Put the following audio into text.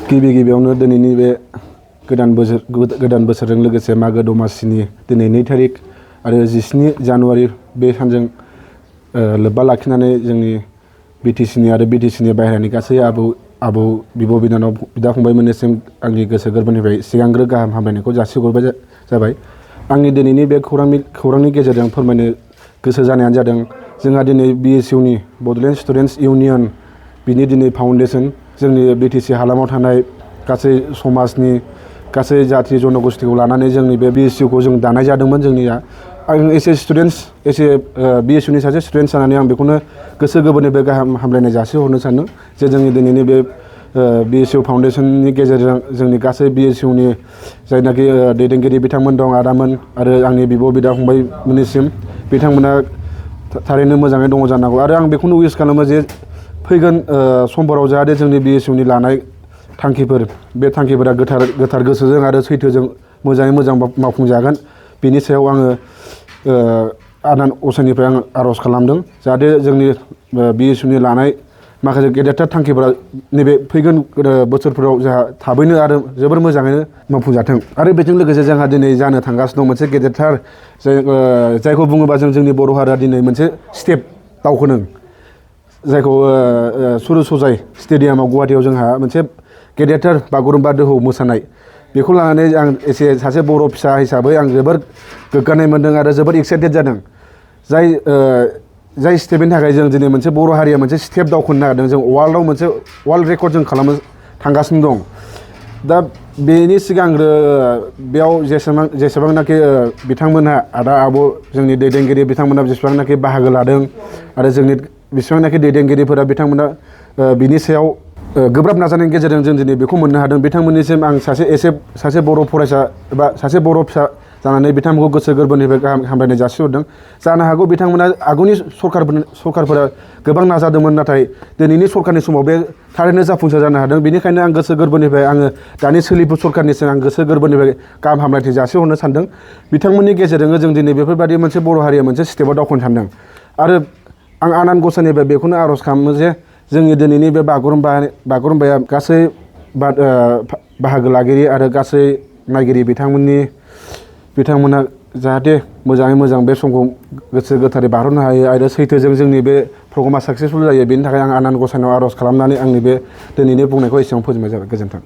गिबियावनो दिनैनि बे गोदान बोसोरजों लोगोसे मागो दमासिनि दिनै 2 थारिख आरो 17 जानुवारि बे सानजों लोब्बा लाखिनानै जोंनि बिटिसिनि आरो बिटिसिनि बाहेरानि गासै आबौ बिब' बिनानाव बिदा फंबायमोननिसिम आंनि गोसो गोरबोनिफ्राय सिगांग्रो गाहाम हामलायनायखौ जासिहरबाय जाबाय। आंनि दिनैनि बे खौरांनि गेजेरजों फोरमायनो गोसो जानायानो जादों जोंहा दिनै BSUनि बड'लेण्ड स्टुडेन्टस इउनियन बिनि दिनै फाउन्डेसन जोंनि बिटिसि हालामाव थानाय गासै समाजनि गासै जाथि जन'गोष्ठीखौ लानानै जोंनि बे BSUखौ जों दानाय जादोंमोन। जोंनिया आं BSUनि सासे स्टुडेन्ट जानानै आं बेखौनो गोसो गोरबोनिफ्राय गाहाम हामलायनाय जासिहरनो सानो जे जोंनि दिनैनि बे BSU फाउन्डेसननि गेजेरजों जोंनि गासै BSUनि जायनाखि दैदेनगिरि बिथांमोन दं आदामोन आरो आंनि बिब' बिदा फंबायमोननिसिम बिथांमोना थारैनो मोजाङै दङ जानांगौ आरो आं बेखौनो उइस खालामो जे फैगोन समफोराव जाहाथे जोंनि BSUनि लानाय थांखिफोर बे थांखिफोरा गोथार गोसोजों आरो सैथोजों मोजाङै मोजां मावफुंजागोन बेनि सायाव आङो आनान गसाइनिफ्राय आं आर'ज खालामदों जाहाथे जोंनि BSUनि लानाय माखासे गेदेरथार थांखिफोरा नैबे फैगोन बोसोरफोराव जोंहा थाबैनो आरो जोबोर मोजाङैनो मावफुंजाथों। आरो बेजों लोगोसे जोंहा दिनै जानो थांगासिनो दं मोनसे गेदेरथार जायखौ बुङोबा जोंनि बर' हारिया दिनै मोनसे स्टेप दावखोदों जायखौ सुरुसजाय स्टेडियामाव गुवाहाटीयाव जोंहा मोनसे गेदेरथार बागुरुम्बा दोहौ मोसानाय बेखौ लानानै आं सासे बर' फिसा हिसाबै आं जोबोर गोग्गानाय मोन्दों आरो जोबोर एक्साइटेड जादों। जाय स्टेपनि थाखाय जों दिनै मोनसे बर' हारिया मोनसे स्टेप दावखोनो नागिरदों जों वार्ल्डआव मोनसे वार्ल्ड रेकर्ड जों खालामनो थांगासिनो दं। दा बेनि सिगांग्रो बेयाव जेसेबांनाखि बिथांमोनहा आदा आब' जोंनि दैदेनगिरि बिथांमोनहा जेसेबांनाखि बाहागो लादों आरो जोंनि बेसेबांनाखि दैदेनगिरिफोरा बिथांमोना बिनि सायाव गोब्राब नाजानायनि गेजेरजों जों दिनै बेखौ मोननो हादों। बिथांमोननिसिम आं सासे बर' फरायसा एबा सासे बर' फिसा जानानै बिथांमोनखौ गोसो गोरबोनिफ्राय गाहाम हामलायनाय जासिहरदों। जानो हागौ बिथांमोना आगुनि सरकारफोरा गोबां नाजादोंमोन नाथाय दिनैनि सरकारनि समाव बे थारैनो जाफुंसार जानो हादों। बेनिखायनो आं गोसो गोरबोनिफ्राय आङो दानि सोलिफु सरकारनिसिम आं गोसो गोरबोनिफ्राय गाहाम हामलायथि जासिहरनो सानदों। बिथांमोननि गेजेरजोंनो जों दिनै बेफोरबायदि मोनसे बर' हारिया मोनसे स्टेपआव दावखोनो सानदों आरो आं आनान गसाइनिफ्राय बेखौनो आर'ज खालामो जे जोंनि दिनैनि बे बागुरुम्बाया गासै बाहागो लागिरि आरो गासै नायगिरि बिथांमोना जाहाथे मोजाङै मोजां बे समखौ गोसो गोथारै बारहोनो हायो आरो सैथोजों जोंनि बे प्रग्रामा साक्सेसफुल जायो बेनि थाखाय आं आनान गसाइनाव आर'ज खालामनानै आंनि बे दिनैनि बुंनायखौ एसेयावनो फोजोबनाय जाबाय। गोजोन्थों।